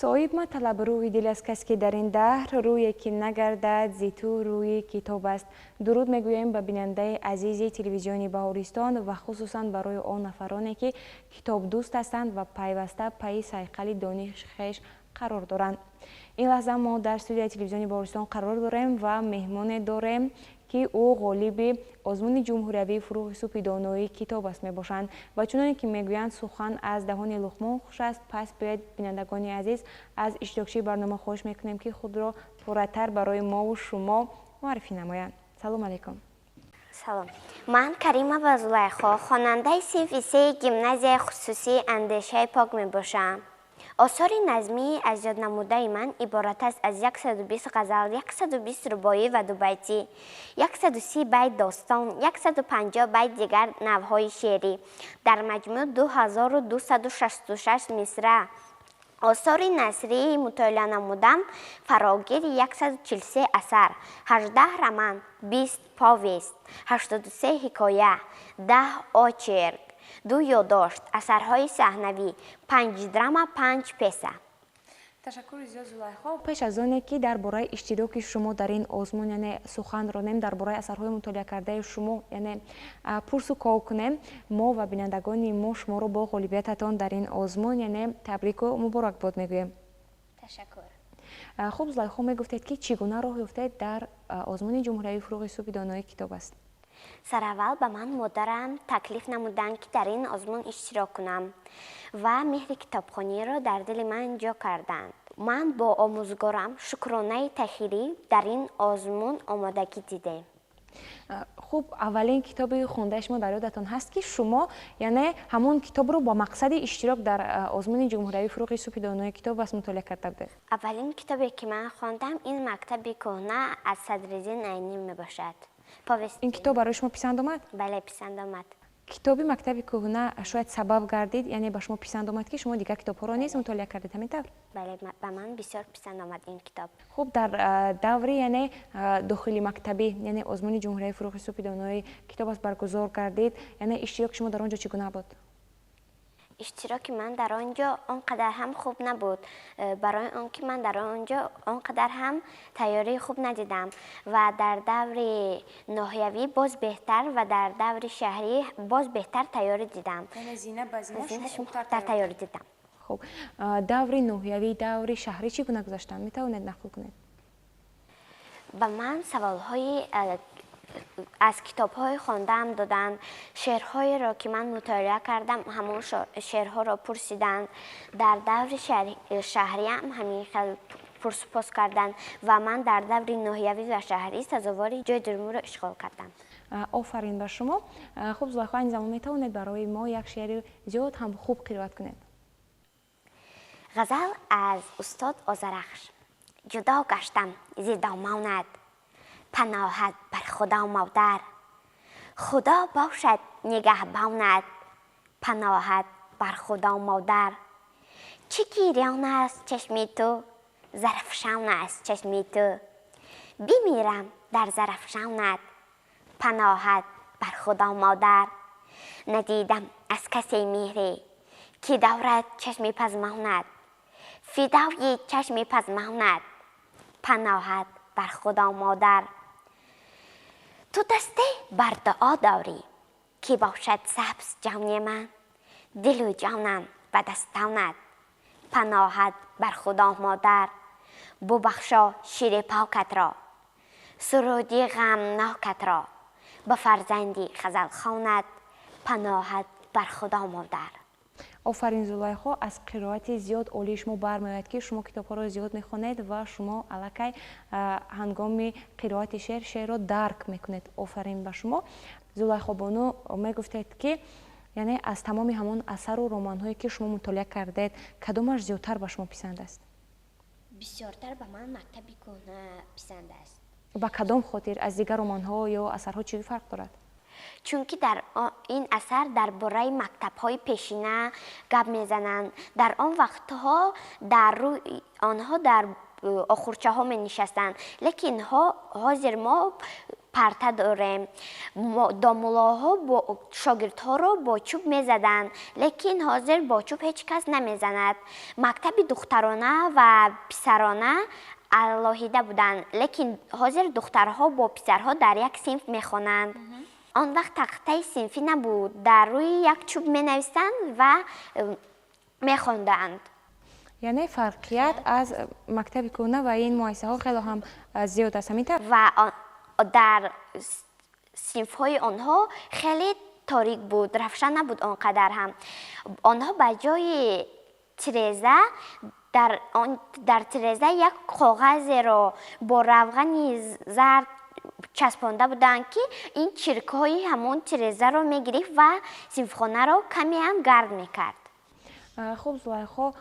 Соҳиб маталаб рӯи дил аз кас, ки дар ин даҳр рӯе ки нагардад зи ту рӯи китоб аст. Дуруд мегӯем ба бинандаи азизи телевизиони Баҳористон ва хусусан барои он нафароне, ки китобдӯст ҳастанд ва пайваста пайи сайқали дониши хеш қарор доранд. Ин лаҳза мо дар студияи телевизиони Баҳористон қарор дорем ва меҳмоне дорем, ки ӯ ғолиби озмуни ҷумҳуриявии «Фурӯғи субҳи доноии китоб аст» мебошанд. Ва чуноне ки мегӯянд, сухан аз даҳони Луқмон хуш аст. Пас биёед, бинандагони азиз, аз иштирокчии барнома хоҳиш мекунем, ки худро пурратар барои мову шумо муаррифӣ намоянд. Салом алейкум. Салом, ман Каримова Зулайхо, хонандаи синфи сеи гимназияи хусусии «Андешаи пок» мебошам. Осори назмии аз ёднамудаи ман иборат аст аз 120 ғазал, 120 рубоӣ ва дубайтӣ, 130 байт достон, 150 байт дигар навъҳои шеърӣ, дар маҷмӯъ 2266 мисра. Осори насрии мутолиа намудам фарогири 143 асар: 18 роман, 20 повест, 83 ҳикоя, 10 очерк, ду ёддошт, асарҳои саҳнавӣ, панҷ драма, панҷ пьеса. Ташаккури зиёд, Зулайхо. Пеш аз оне ки дар бораи иштироки шумо дар ин озмун, яъне сухан ронем, дар бораи асарҳои мутолиа кардаи шумо, яъне пурсу ков кунем, мо ва бинандагони мо шуморо бо ғолибиятатон дар ин озмун, яъне табрику муборакбод мегӯем. Ташаккур. Хуб, Зулайхо, мегуфтед, ки чӣ гуна роҳ ёфтед дар озмуни ҷумҳуриявии «Фурӯғи субҳи доноии китоб аст»? Сараввал ба ман модарам таклиф намуданд, ки дар ин озмун иштирок кунам, ва меҳри китобхониро дар дили ман ҷо карданд. Ман бо омӯзгорам Шукронаи Таҳирӣ дар ин озмун омодагӣ дидем. Хуб, аввалин китоби хондаи шумо дар ёдатон ҳаст, ки шумо, яъне ҳамон китобро бо мақсади иштирок дар озмуни ҷумҳуриявии «Фурӯғи субҳи донои китоб аст» мутолиа карда будед? Аввалин китобе, ки ман хондам, ин «Мактаби кӯҳна» аз Садриддин Айнӣ мебошад. Ин китоб барои шумо писанд омад? Бале, писанд омад. Китоби «Мактаби кӯҳна» шояд сабаб гардид, яъне ба шумо писанд омад, ки шумо дигар китобҳоро низ мутолиа кардед, ҳамин тавр? Бале, ба ман бисёр писанд омад ин китоб. Хуб, дар даври, яъне дохили мактабӣ, яъне озмуни ҷумҳуриявии «Фурӯғи субҳи донои китоб аст» баргузор гардид, яъне иштироки шумо дар он ҷо чӣ гуна буд? Иштироки ман дар он ҷо он қадар ҳам хуб набуд, барои он ки ман дар он ҷо он қадар ҳам тайёрии хуб надидам ва дар даври ноҳиявӣ боз беҳтар ва дар даври шаҳрӣ боз беҳтар тайёрӣ дидам. Хубтар тайёрӣ дидам. Хуб, даври ноҳиявӣ, даври шаҳрӣ чӣ гуна гузаштанд, метавонед нақл кунед? Ба ман саволҳои аз китобҳои хондаам доданд, шеърҳоеро, ки ман мутолиа кардам, ҳамон шеърҳоро пурсиданд. Дар даври шаҳриам ҳамин хел пурсупос карданд ва ман дар даври ноҳиявӣ ва шаҳрӣ сазовори ҷои дуюмро ишғол кардам. Офарин ба шумо. Хуб, Зулайхо, айни замон метавонед барои мо як шеъри зиёд ҳам хуб қироат кунед? Ғазал аз устод Озарахш. Ҷудо гаштам зи домонат, паноҳат бар Худо, модар, Худо бошад нигаҳбонат, паноҳат бар Худо, модар. Чӣ гирён аст чашми ту, Зарафшон аст чашми ту, бимирам дар Зарафшонат, паноҳат бар Худо, модар. Надидам аз касе меҳре, ки дорад чашми пазмонат, фидои чашми пазмонат, паноҳат бар Худо, модар. Ту дасте бар дуо дорӣ, ки бошад сабз ҷони ман, дилу ҷонам ба дастонат, паноҳат бар Худо, модар. Бубахшо шири покатро, суруди ғамнокатро, ба фарзанди ғазалхонат, паноҳат бар Худо, модар. Офарин, Зулайхо. Аз қироати зиёд олии шумо бармеояд, ки шумо китобҳоро зиёд мехонед ва шумо аллакай ҳангоми қироати шеър шеърро дарк мекунед. Офарин ба шумо. Зулайхобону, мегуфтед, ки яъне аз тамоми ҳамон асару романҳое, ки шумо мутолиа кардед, кадомаш зиёдтар ба шумо писанд аст? Бисёртар ба ман «Мактаби кӯҳна» писанд аст. Ба кадом хотир? Аз дигар романҳо ё асарҳо чӣ фарқ дорад? Чунки дар ин асар дар бораи мактабҳои пешина гап мезананд. Дар он вақтҳо дар онҳо дар охурчаҳо менишастанд, лекин ҳозир мо Парта дорем. Домуллоҳо шогирдҳоро бо чӯб мезаданд, лекин ҳозир бо чӯб ҳеҷ кас намезанад. Мактаби духтарона ва писарона алоҳида буданд, лекин ҳозир духтарҳо бо писарҳо дар як синф мехонанд. Он вақт тахтаи синфӣ набуд, дар рӯи як чӯб менависанд ва мехонданд. Яъне фарқият аз мактаби кӯҳна ва ин муассисаҳо хело ҳам зиёд аст, ҳамин тавр? Ва дар синфҳои онҳо хеле торик буд, равшан набуд он қадар ҳам. Онҳо ба ҷои тиреза дар тиреза як коғазеро бо равғани зард часпонда буданд, ки ин чиркҳои ҳамон тирезаро мегирифт ва синфхонаро каме ҳам гарм мекард. Хуб, Зулайхо,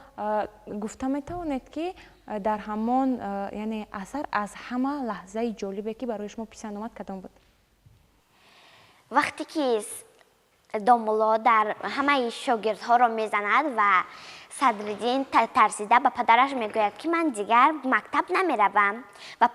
гуфта метавонед, ки дар ҳамон, яъне, асар аз ҳама лаҳзаи ҷолибе, ки барои шумо писанд омад, кадом буд? Вақте ки домулло дар ҳамаи шогирдҳоро мезанад ва Садриддин тарсида ба падараш мегӯяд, ки ман дигар мактаб намеравам, ва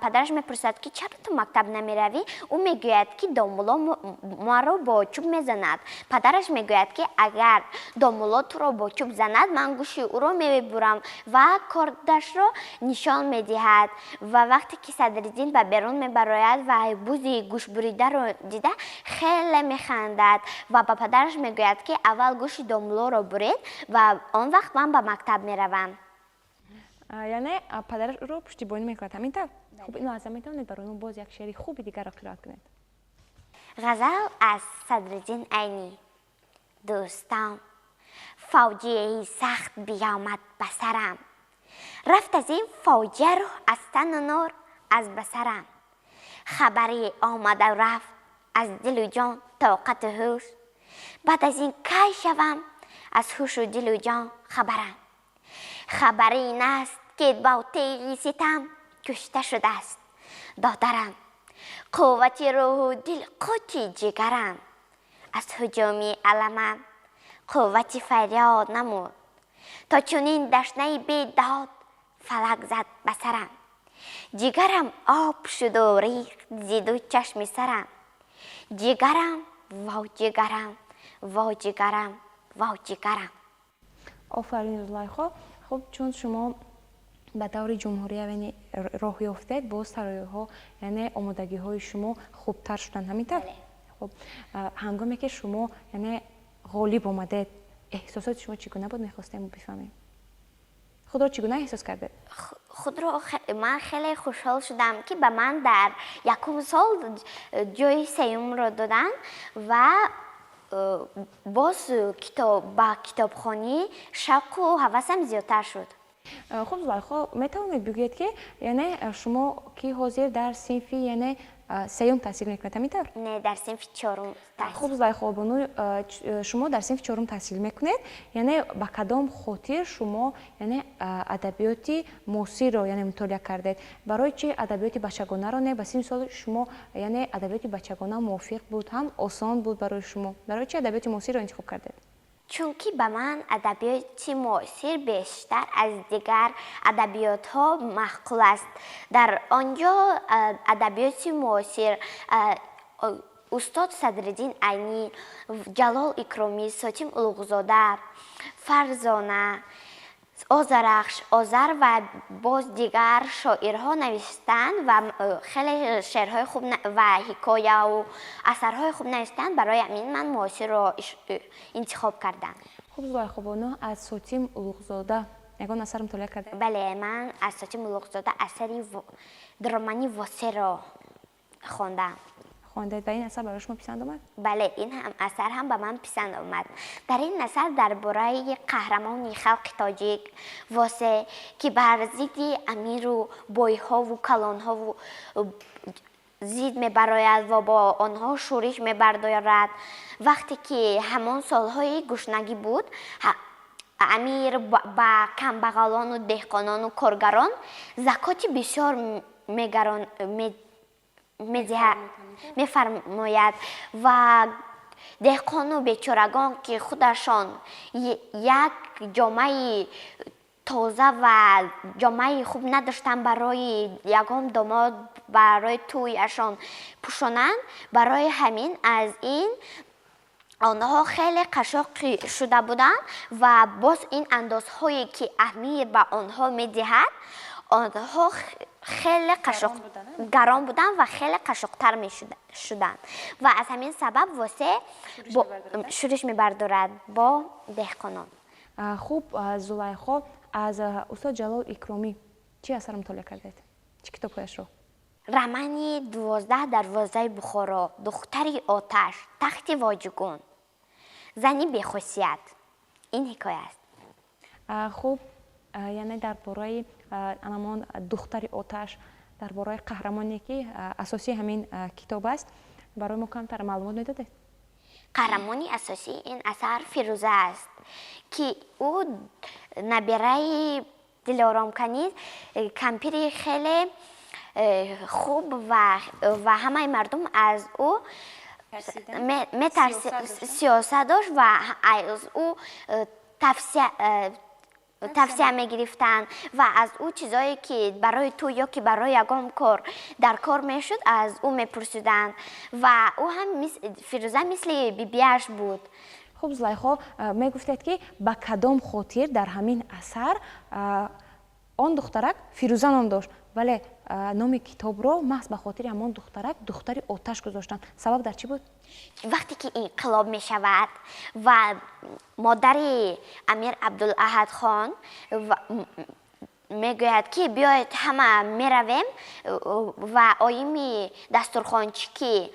падараш мепурсад, ки чаро ту мактаб намеравӣ? Ӯ мегӯяд, ки домулло маро бо чӯб мезанад. Падараш мегӯяд, ки агар домулло туро бо чӯб занад, ман гӯши ӯро мебурам, ва кордашро нишон медиҳад. Ва вақте ки Садриддин ба берун мебарояд ва бузи гӯшбуридаро дида, хеле механдад ва ба падараш мегӯяд, ки аввал гӯши домуллоро буред ва он вақт ман ба мактаб меравам. Яъне падараш ӯро пуштибонӣ мекунад, ҳамин тавр? Хуб, ин лаҳза метавонед барои мо боз як шеъри хуби дигарро қироат кунед? Ғазал аз Садриддин Айнӣ. Дӯстон, фоҷиаи сахт биёмад ба сарам, рафт аз ин фоҷиа рӯҳ аз тану нур аз басарам. Хабаре омада рафт аз дилу ҷон тоқату ҳуш, баъд аз ин кай шавам аз ҳушу дилу ҷон хабарам? Хабар ин аст, ки бо теғи ситам кушта шудааст додарам, қуввати рӯҳу дил, қути ҷигарам. Аз ҳуҷуми аламам қуввати фарёд намуд, то чунин дашнаи бедод фалак зад ба сарам. Ҷигарам об шуду рехт зи ду чашми сарам. Ҷигарам, во ҷигарам, во ҷигарам, во ҷигарам. Офарин, Зулайхо! Хуб, чун шумо ба даври ҷумҳурия, яъне, роҳ ёфтед, боз сароиҳо, яъне омодагиҳои шумо хубтар шуданд, ҳамин тавр? Хуб, ҳангоме ки шумо, яъне, ғолиб омадед, эҳсосоти шумо чӣ гуна буд, мехостем бифаҳмем. Худро чӣ гуна эҳсос кардед? Худро ман хеле хушҳол шудам, ки ба ман дар якум сол ҷои сеюмро доданд ва боз ба китобхонӣ шавқу ҳавасам зиёдтар шуд. Хуб, Зулайхо, метавонед бигӯед, ки, яъне, шумо ки ҳозир дар синфи, яъне, сеюм таҳсил мекунед, ҳамин тавр? Не, дар синфи чорум. Хуб, Зулайхо бону, шумо дар синфи чорум таҳсил мекунед. Яъне ба кадом хотир шумо, яъне, адабиёти муосирро, яъне, мутолиа кардед? Барои чи адабиёти бачагонаро не? Ба синни соли шумо, яъне, адабиёти бачагона мувофиқ буд, ҳам осон буд барои шумо. Барои чи адабиёти муосирро интихоб кардед? Чунки ба ман адабиёти муосир бештар аз дигар адабиётҳо маъқул аст. Дар он ҷо адабиёти муосир устод Садриддин Айнӣ, Ҷалол Икромӣ, Сотим Улуғзода, Фарзона, Озарахш, Озар ва боз дигар шоирҳо навиштанд ва хеле шеърҳои хуб ва ҳикояву асарҳои хуб навиштанд. Барои ҳамин ман муосирро интихоб кардам. Хуб, Зулайхобону, аз Сотим Улуғзода ягон асар мутолиа кардед? Бале, ман аз Сотим Улуғзода асари романи «Восеро» хондам. Хондед ва ин асар барои шумо писанд омад? Бале, ин ҳам асар ҳам ба ман писанд омад. Дар ин асар дар бораи қаҳрамони халқи тоҷик Восе, ки бар зидди амиру бойҳову калонҳову зид мебарояд ва бо онҳо шӯриш мебардорад. Вақте ки ҳамон солҳои гушнагӣ буд, амир ба камбағалону деҳқонону коргарон закоти бисёр мефармояд ва деҳқону бечорагон, ки худашон як ҷомаи Тоза ва ҷомаи хуб надоштанд барои ягон домод, барои тӯяшон пӯшонанд. Барои ҳамин аз ин онҳо хеле қашоқ шуда буданд ва боз ин андозҳое, ки амир ба онҳо медиҳад, онҳо хеле қашоқ гарон буданд ва хеле қашоқтар мешуданд ва аз ҳамин сабаб Восеъ шӯриш мебардорад бо деҳқонон. Хуб, Зулайхо, аз устод Ҷалол Икромӣ чӣ асар мутолиа кардед, чӣ китобҳояшро? Романи «12 дарвозаи Бухоро», «Духтари оташ», «Тахти воҷугун», «Зани бехосият», ин ҳикоя аст. Хуб, яъне дар бораи анамон «Духтари оташ», дар бораи қаҳрамоне, ки асосии ҳамин китоб аст, барои мо камтар маълумот медодед? Қаҳрамони асосии ин асар Фирӯза аст, ки ӯ набираи Дилоромканиз, кампири хеле хуб ва ҳамаи мардум аз ӯ сиёсат дошт ва аз ӯ тавсия мегирифтанд ва аз ӯ чизое, ки барои тӯй ё ки барои ягон кор дар кор мешуд, аз ӯ мепурсиданд ва ӯ ҳам, Фирӯза, мисли бибиаш буд. Хуб, Зулайхо, мегуфтед, ки ба кадом хотир дар ҳамин асар он духтарак Фирӯза ном дошт, вале номи китобро маҳз ба хотири ҳамон духтарак «Духтари оташ» гузоштанд. Сабаб дар чӣ буд? Вақте ки инқилоб мешавад ва модари амир Абдулаҳадхон мегӯяд, ки биёед, ҳама меравем, ва оими дастурхончӣ, ки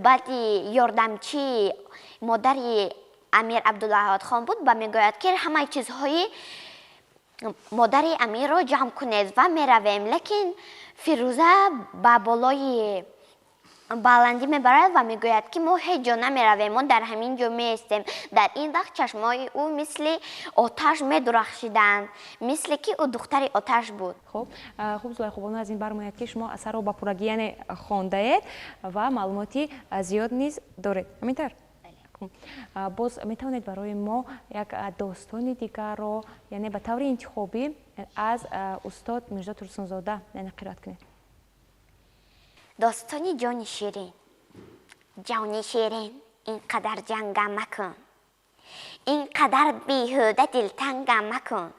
баъди ёрдамчии модари амир Абдулаҳадхон буд, ба мегӯяд, ки ҳамаи чизҳои модари амирро ҷамъ кунед ва меравем. Лекин Фирӯза ба болои баландӣ мебарад ва мегӯяд, ки мо ҳеҷ ҷо намеравем, мо дар ҳамин ҷо меистем. Дар ин вақт чашмҳои ӯ мисли оташ медурахшиданд, мисле ки ӯ духтари оташ буд. Хуб, Зулайхобону, аз ин бармеояд, ки шумо асарро ба пуррагӣ, яъне, хондаед ва маълумоти зиёд низ доред. Ҳамин тавр, боз метавонед барои мо як достони дигарро, яъне ба таври интихобӣ, аз устод Мирзо Турсунзода, яъне, қироат кунед? Достони «Ҷони ширин». Ҷони ширин, ин қадар ҷангам макун, ин қадар беҳуда дилтангам макун.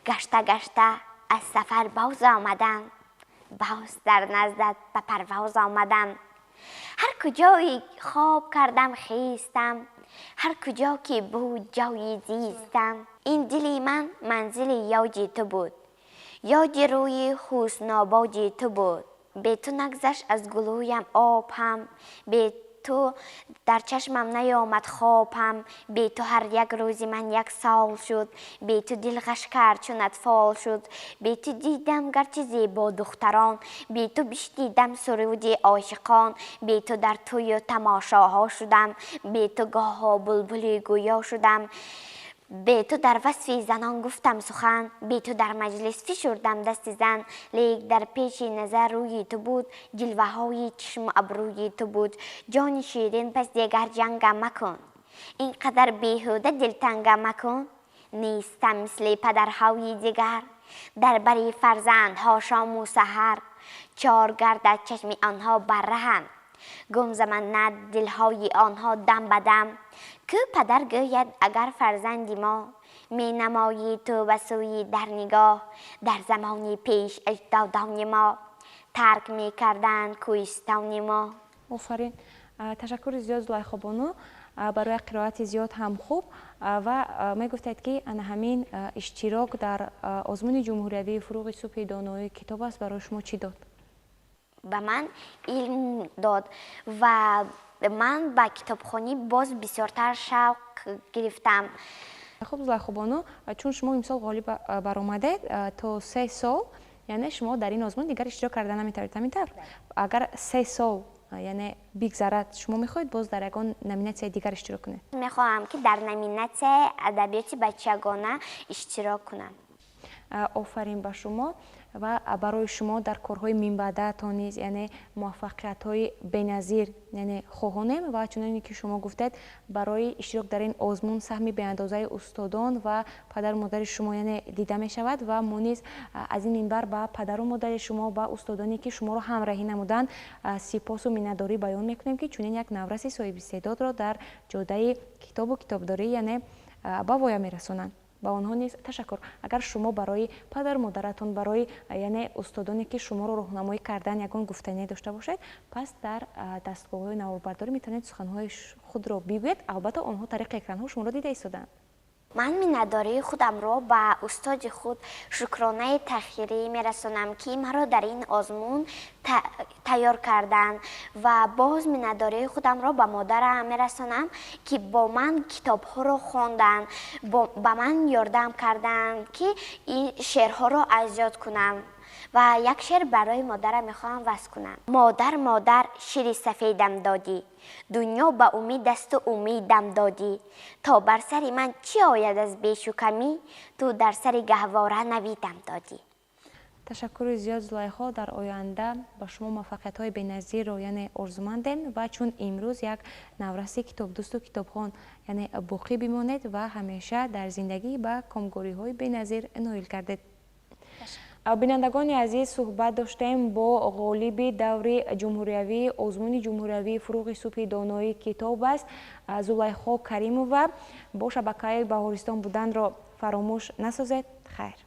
Гашта гашта аз сафар боз омадам, боз дар наздат ба парвоз омадам. Ҳар куҷое хоб кардам, хестам, ҳар куҷо ки буд ҷои зистам. Ин дили ман манзили ёди ту буд, ёди рӯи ҳуснободи ту буд. Бе ту нагзашт аз гулӯям об ҳам, бе ту дар чашмам наёмад хоб ҳам. Бе ту ҳар як рӯзи ман як сол шуд, бе ту дил ғаш кард, чун атфол шуд. Бе ту дидам гарчи зебо духтарон, бе ту бишнидам суруди ошиқон. Бе ту дар тӯю тамошоҳо шудам, бе ту гоҳо булбули гӯё шудам. Бе ту дар васфи занон гуфтам сухан, бе ту дар маҷлис фишурдам дасти зан. Лек дар пеши назар рӯи ту буд, ҷилваҳои чишму абрӯи ту буд. Ҷони ширин, пас дигар ҷангам макун, ин қадар беҳуда дилтангам макун. Нестам мисли падарҳои дигар, дар бари фарзандҳо шому саҳар. Чор гардад чашми онҳо бар раҳам, гум заманад дилҳои онҳо дам ба дам. Кӯ падар гӯяд агар фарзанди мо менамоӣ ту ба сӯи дар нигоҳ? Дар замони пеш аҷдодони мо тарк мекарданд кӯҳистони мо. Офарин, ташаккури зиёд, Зулайхобону, барои қироати зиёд ҳам хуб. Ва мегуфтед, ки ана ҳамин иштирок дар озмуни ҷумҳуриявии «Фурӯғи субҳи доноӣ китоб аст» барои шумо чӣ дод? Ба ман илм дод ва ман ба китобхонӣ боз бисёртар шавқ гирифтам. Хуб, Зулайхобону, чун шумо имсол ғолиб баромадед, то 3 сол, яъне, шумо дар ин озмун дигар иштирок карда наметавонед. Ҳамин тавр, агар 3 сол, яъне, бигзарад, шумо мехоҳед боз дар ягон номинатсияи дигар иштирок кунед? Мехоҳам, ки дар номинатсияи адабиёти бачагона иштирок кунам. Офарин ба шумо ва барои шумо дар корҳои минбаъдаатон низ, яъне, муваффақиятҳои беназир, яъне, хоҳонем. Ва чуноне ки шумо гуфтед, барои иштирок дар ин озмун саҳми беандозаи устодон ва падару модари шумо, яъне, дида мешавад. Ва мо низ аз ин минбар ба падару модари шумо, ба устодоне ки шуморо ҳамраҳӣ намуданд, сипосу миннатдорӣ баён мекунем, ки чунин як навраси соҳибистеъдодро дар ҷодаи китобу китобдорӣ, яъне, ба воя мерасонанд. Ба онҳо низ ташаккур. Агар шумо барои падару модаратон, барои, яъне, устодоне ки шуморо роҳнамоӣ кардан, ягон гуфтание дошта бошед, пас дар дастгоҳҳои наворбардорӣ метавонед суханҳои худро бигӯед. Албатта, онҳо тариқи экранҳо шуморо дида истоданд. Ман миннатдории худамро ба устоди худ Шукронаи Таҳирӣ мерасонам, ки маро дар ин озмун тайёр карданд, ва боз миннатдории худамро ба модарам мерасонам, ки бо ман китобҳоро хонданд, ба ман ёрдам карданд, ки ин шеърҳоро аз ёд кунам. Ва як шеър барои модарам мехоҳам вазн кунам. Модар, модар, шири сафедам додӣ, дунё ба умид асту умидам додӣ. То бар сари ман чӣ ояд аз бешу камӣ, ту дар сари гаҳвора навидам додӣ. Ташаккури зиёд, Зулайхо. Дар оянда ба шумо муваффақиятҳои беназирро, яъне, орзумандем. Ва чун имрӯз як навраси китобдӯсту китобхон, яъне, боқӣ бимонед ва ҳамеша дар зиндагӣ ба комгориҳои беназир ноил гардед. Бинандагони азиз, суҳбат доштем бо ғолиби даври ҷумҳуриявии озмуни ҷумҳуриявии «Фурӯғи субҳи доноӣ китоб аст», Зулайхо Каримова. Бо шабакаи Баҳористон буданро фаромӯш насозед. Хайр.